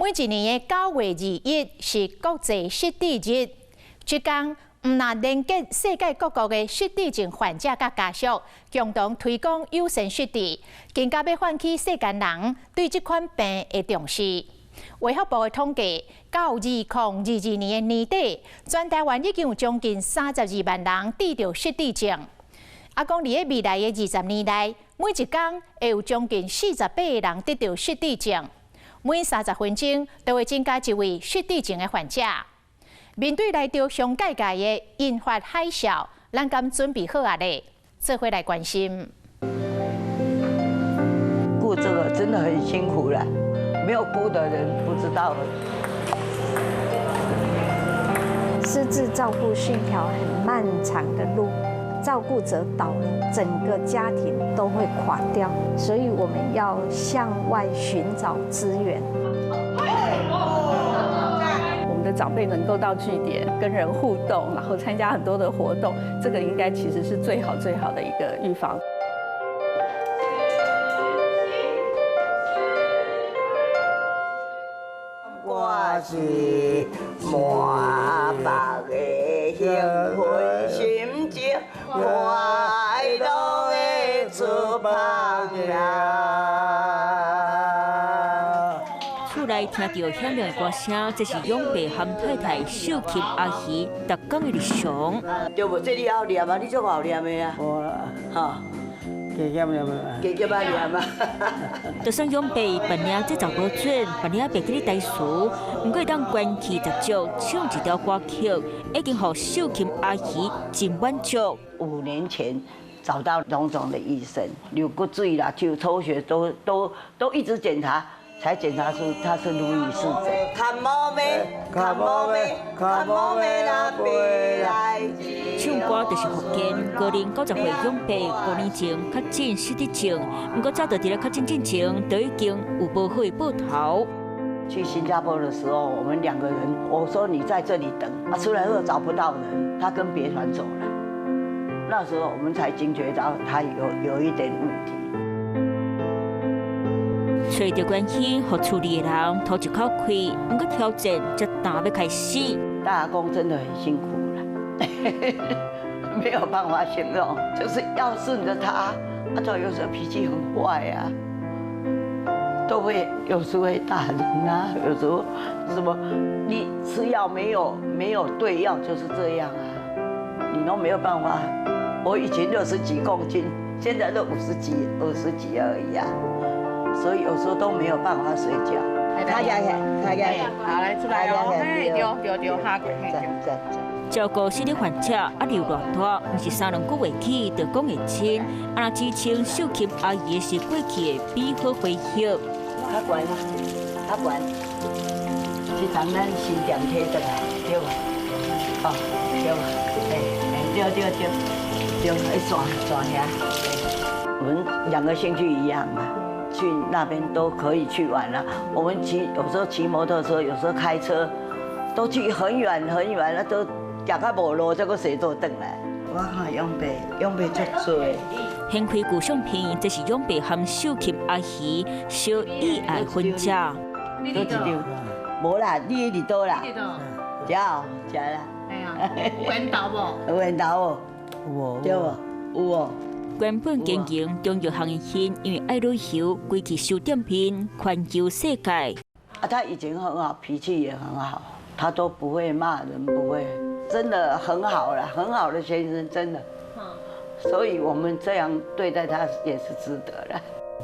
每一年的9月21是國際失智日，這工毋但連結世界各國的失智症患者佮家屬，共同推廣友善失智，更加欲喚起世間人對這款病的重視。衛福部的統計，到2022年的年底，全台灣已經有將近32萬人得著失智症。啊，講佇咧未來的20年內，每一工會有將近48個人得著失智症，每30分鐘都會增加一位失智症的患者。面對來著上界界的銀髮海嘯，咱敢準備好矣咧？做伙來關心。顧這個真的很辛苦了，沒有顧的人不知道。失智照顧是一條很漫長的路，照顧者倒了，整個家庭都會垮掉，所以我們要向外尋找資源。我們的長輩能夠到據點跟人互動，然後參加很多的活動，這個應該其實是最好最好的一個預防。我是滿腹的興奮心情，快樂的出發啦。厝內聽著響亮的歌聲，這是永伯和太太秀琴阿姨逐工的日常。對無？這你曉念啊？你足𠢕念的啊？哈。加減念啊！加減仔念啊！就算永伯慢仔節奏無準，慢仔袂記咧台詞，毋過會當關氣十足，唱一條歌曲，已經予秀琴阿姨真滿足。 5年前找到榮總的醫生，流骨水啦，就抽血都一直檢查，才檢查出他是路易氏症。唱歌就是福建高齡90歲永伯，5年前確診失智症，毋過早就佇咧確診進前，就已經有無好的報頭。去新加坡的時候，我們兩個人，我說你在這裡等，啊，出來後找不到人，他跟別團走了。那時候我們才驚覺到他有一點問題。揣著關心予厝裡的人吐一口氣，毋過挑戰才剛欲開始。大阿公真的很辛苦了，沒有辦法形容，就是要順着他，啊，他有時候脾氣很壞啊，都會有時會打人啊，有時候什麼你吃藥沒有對藥就是這樣啊，你都沒有辦法。我以前60幾公斤，現在都50幾、20幾而已啊。所以有時候都沒有辦法睡覺。開開開開，好來出來哦，對對對，下過，照顧失智患者壓力偌大，毋是三兩句話起就講會清。啊，若支撐秀琴阿姨的是過去的美好回憶。較懸啊，較懸，這當咱新店提轉來，對無？哦，對無？哎，對對對，對，彼線線遐。我們兩個興趣一樣嘛。去那邊都可以去玩了。我們騎有時候騎摩托車，有時候開車，都去很遠很遠，那都行較無路，才閣踅倒轉來。我看永伯，永伯足濟。掀開舊相片，這是永伯和秀琴阿姨相意愛婚照。佗一張？無啦，你佇佗啦？食哦，食啦。哎呀，有緣投無？有緣投無？對無？有哦。原本經營中藥行的𪜶，因為愛旅遊，規氣收店面，環遊世界。啊，他以前很好，脾氣也很好，他都不會罵人，不會，真的很好了，很好的先生，真的。所以我們這樣對待他也是值得的。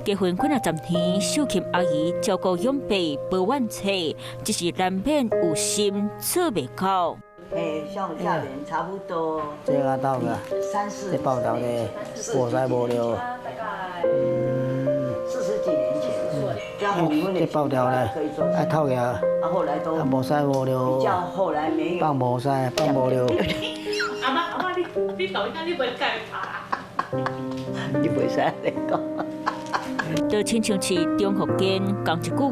結婚幾若十年，秀琴阿姨照顧長輩無怨嗟，只是難免有心做袂到。哎，像下面差不多。這個到個，這報道的，火災無了。 40幾年前，這爆掉咧，啊透起來，啊無使無了，放無使，放無了。阿媽阿媽，你你抖一下，你袂使爬。你袂使來講。就親像是張福建講一句話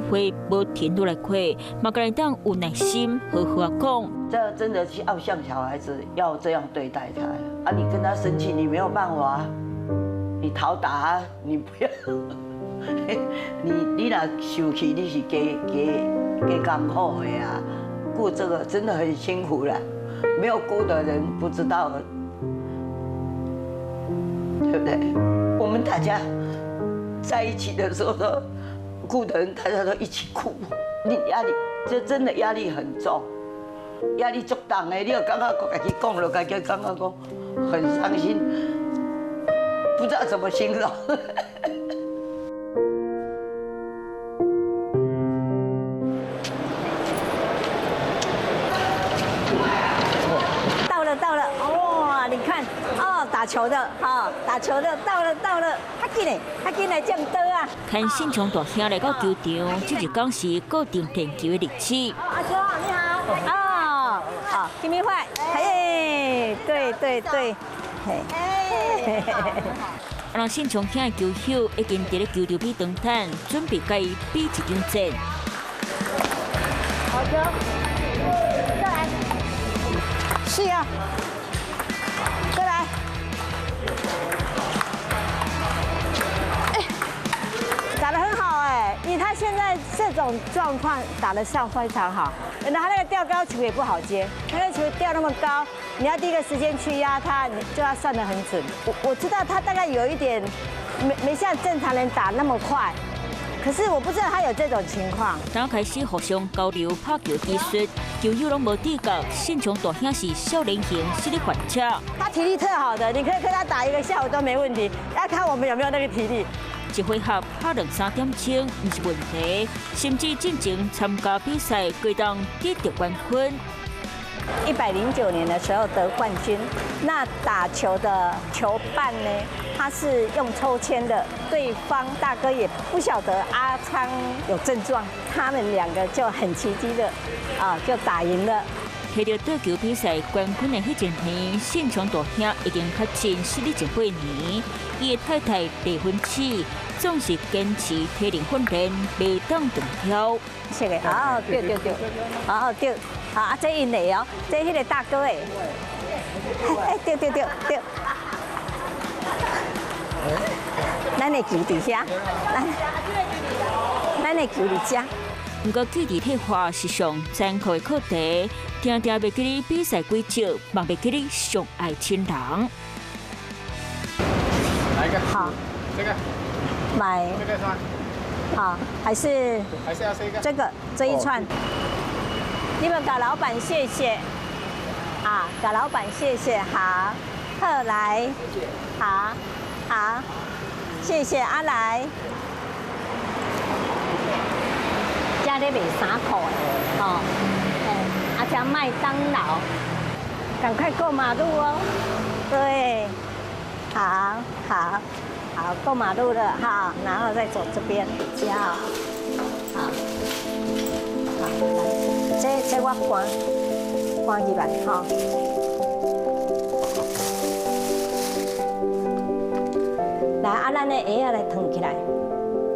無停落來過，嘛會當有耐心好好仔講。這真的是要像小孩子，要這樣對待他。啊，你跟他生氣，你沒有辦法，你討打，你不要，你若生氣，你是加加加艰苦的啊，顾这个真的很辛苦了，没有顾的人不知道，对不对？我们大家在一起的时候，都顾的人大家都一起哭，你压力这真的压力很重，压力足重的，你又感觉家己讲了，家己感觉讲很伤心，不知道怎么形容。到了，哇！你看，哦，打球的，哈，打球的到了，到了，较紧嘞，较紧来占刀啊！看信强大兄来到球场，这一天是固定练球的日子。阿秋，你好。哦，好，金明快，嘿，对对对，嘿。啊，信强兄的球友已经伫咧球场边等等，准备佮伊比一场战。好球。是啊，过来，哎，打得很好哎，以他现在这种状况打得上非常好。然后他那个吊高球也不好接，那个球吊那么高，你要第一个时间去压他，你就要算得很准。我知道他大概有一点没像正常人打那么快。可是我不知道他有这种情况。刚开始互相交流拍球技术，球友拢无知觉，信强大兄是少年型视力患者。他体力特好的，你可以跟他打一个下午都没问题。要看我们有没有那个体力。一回合拍两三点钟毋是问题，甚至进前参加比赛，可当得到冠军。109年的时候得冠军，那打球的球伴呢？他是用抽签的，对方大哥也不晓得阿昌有症状，他们两个就很奇迹的啊，就打赢了。摕到桌球比赛冠军的彼一年，信强大兄已经确诊失智症8年，伊的太太李芬启总是坚持体能训练，袂当断挑。是的，哦，对对对，哦对。啊，这𪜶的哦，这彼个大哥的，哎，对对对对，咱的球伫遐，咱的球伫遮。毋过记忆退化是上残酷的课题，定定袂记得比赛规则，嘛袂记得上爱亲人。来一个？好，这个。买。这个是吗？好，还是？还是要这个？这个这一串。你们给老板谢谢，啊，给老板谢谢，好，后来，好，好，谢谢阿来。这咧卖衫裤的，哦，哎，啊，这麦当劳，赶快过马路哦，对，好，好，好，过马路了哈，然后再走这边，这样，好，好，来。这我关起来吼。来，啊，咱的鞋仔来脱起来，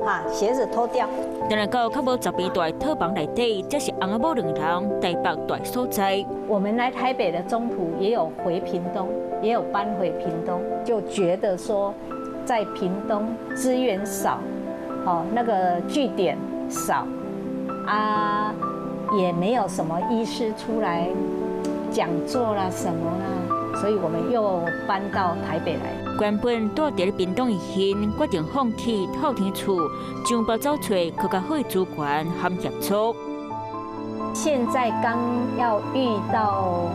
哈，鞋子脱掉。转来到较无10平大的套房内底，这是翁仔某两人台北大所在。我们来台北的中途也有回屏东，也有搬回屏东，就觉得说在屏东资源少，哦，那个据点少，啊。也没有什么医师出来讲座啦什么啦，所以我们又搬到台北来。原本住伫咧屏东的因，决定放弃透天厝，将北走找更较好的资源和协助。现在刚要遇到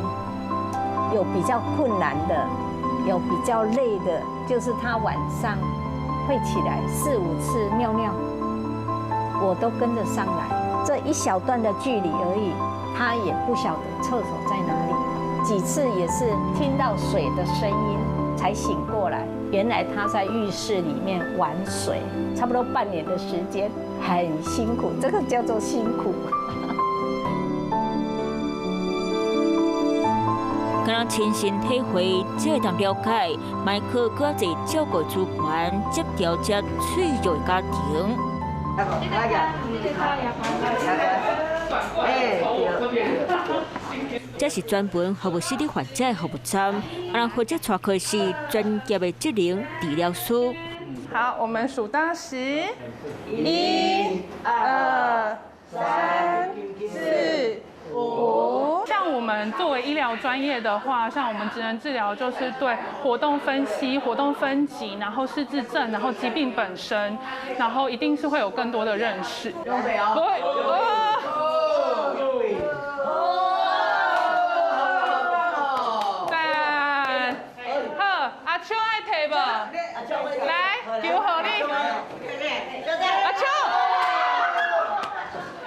有比较困难的，有比较累的，就是他晚上会起来4、5次尿尿，我都跟着上来。这一小段的距离而已，他也不晓得厕所在哪里。几次也是听到水的声音才醒过来，原来他在浴室里面玩水，差不多半年的时间，很辛苦，这个叫做辛苦。敢若亲身体会，才会当了解，迈克阁较济照顾资源，协调这脆弱的家庭。这是专门服务失智患者的服务站，啊，负责带客是专业的职能治疗师。好，我们数到10，1、2、3、4、5。像我們作為醫療專業的話，像我們職能治療就是對活動分析、活動分級，然後失智症，然後疾病本身，然後一定是會有更多的認識。好，阿秋愛提無？來，球予你。阿秋。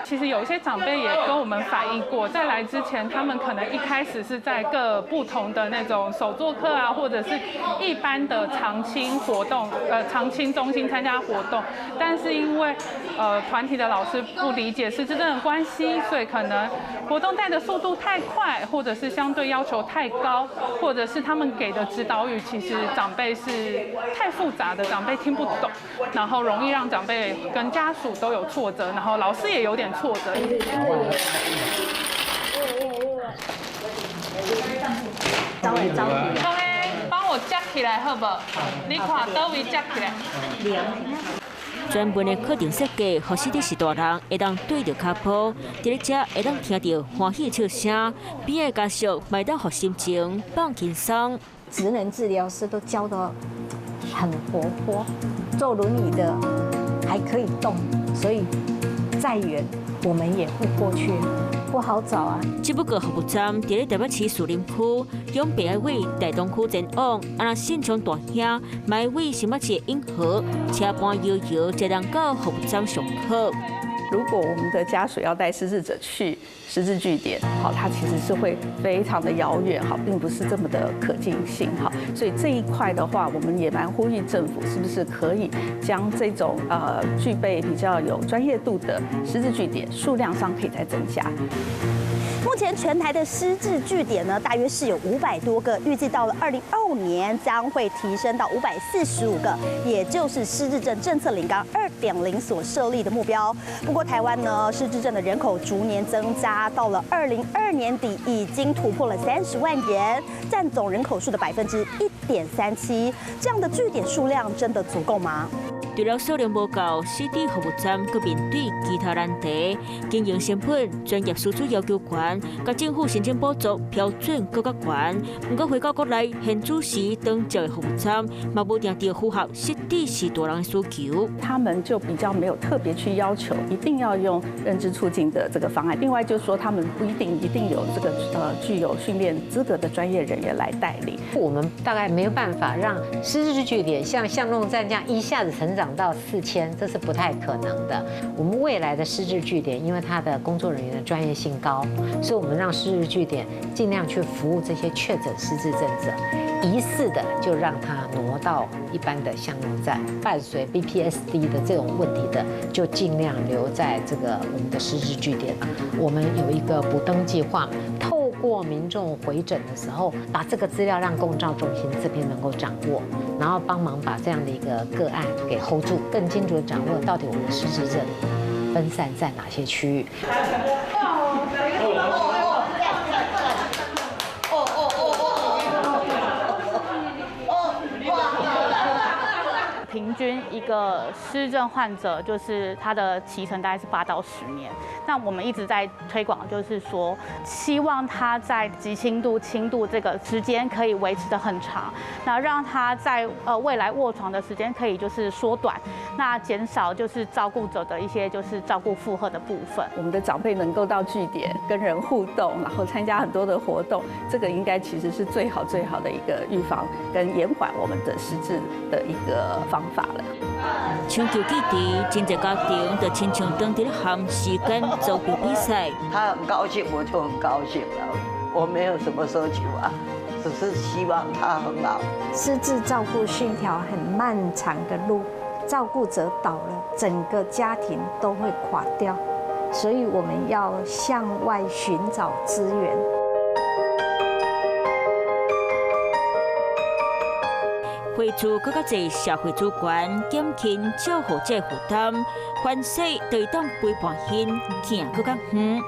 其實有一些長輩也跟我們反映過，在來之前，他們可能一開始是在各不同的那種手作課啊，或者是一般的長青活動，長青中心參加活動，但是因為團體的老師不理解失智症的關係，所以可能活動帶的速度太快，或者是相對要求太高，或者是他們給的指導語其實長輩是太複雜的，長輩聽不懂，然後容易讓長輩跟家屬都有挫折，然後老師也有點挫折。同學，幫我夾起來好不？你看佗位夾起來。專門的課程設計，予失智是大人會當對著跤步，佇咧遮會當聽著歡喜笑聲，邊的家屬嘛會當予心情放輕鬆。職能治療師都教得很活潑，坐輪椅的還可以動，所以再遠我們也會過去，不好找啊。只不過服務站佇咧台北市士林區，用白愛位大東區前往，啊若信長大兄，嘛會為新北市的永和車班搖搖，才能到服務站上課。如果我們的家屬要帶失智者去失智據點，好，它其實是會非常的遙遠，好，並不是這麼的可近性，好，所以這一塊的話，我們也蠻呼籲政府，是不是可以將這種具備比較有專業度的失智據點數量上可以再增加。目前全台的失智據點呢，大約是有500多個，預計到了2025年將會提升到545個，也就是失智症政策領綱2.0所設立的目標。不過台灣呢，失智症的人口逐年增加，到了2022年底已經突破了30萬人，佔總人口數的1.37%。這樣的據點數量真的足夠嗎？除了數量無夠，失智服務站閣面對其他難題，經營成本、專業師資要求懸，佮政府申請補助標準閣較懸。毋過回到國內，現主時長照的服務站嘛無定著符合失智是大人的需求。他們就比較沒有特別去要求一定要用認知促進的這個方案。另外就是說，他們不一定一定有這個具有訓練資格的專業人員來帶領。我們大概沒有辦法讓失智據點像巷弄站這樣一下子成長到4000，這是不太可能的。我們未來的失智據點，因為它的工作人員的專業性高，所以我們讓失智據點盡量去服務這些確診失智症者，疑似的就讓他挪到一般的巷弄站，伴隨 BPSD 的這種問題的，就盡量留在這個我們的失智據點。我們有一個補登計劃，透過民眾回診的時候，把這個資料讓共照中心這邊能夠掌握，然後幫忙把這樣的一個個案給 hold 住，更精準掌握到底我們的失智症分散在哪些區域。平均一個失智症患者，就是他的期程大概是8到10年。那我們一直在推廣，就是說希望他在極輕度、輕度這個時間可以維持得很長，那讓他在未來臥床的時間可以就是縮短，那減少就是照顧者的一些就是照顧負荷的部分。我們的長輩能夠到據點跟人互動，然後參加很多的活動，這個應該其實是最好最好的一個預防跟延緩我們的失智的一個方法了。搶救記者，真濟家庭就親像當佇咧和時間做比賽。他很高興，我就很高興了。我沒有什麼奢求啊，只是希望他很好。失智照顧是一條很漫長的路，照顧者倒了，整個家庭都會垮掉，所以我們要向外尋找資源。匯聚閣較濟社會資源，減輕照護者負擔，凡勢就會當陪伴𪜶行閣較遠。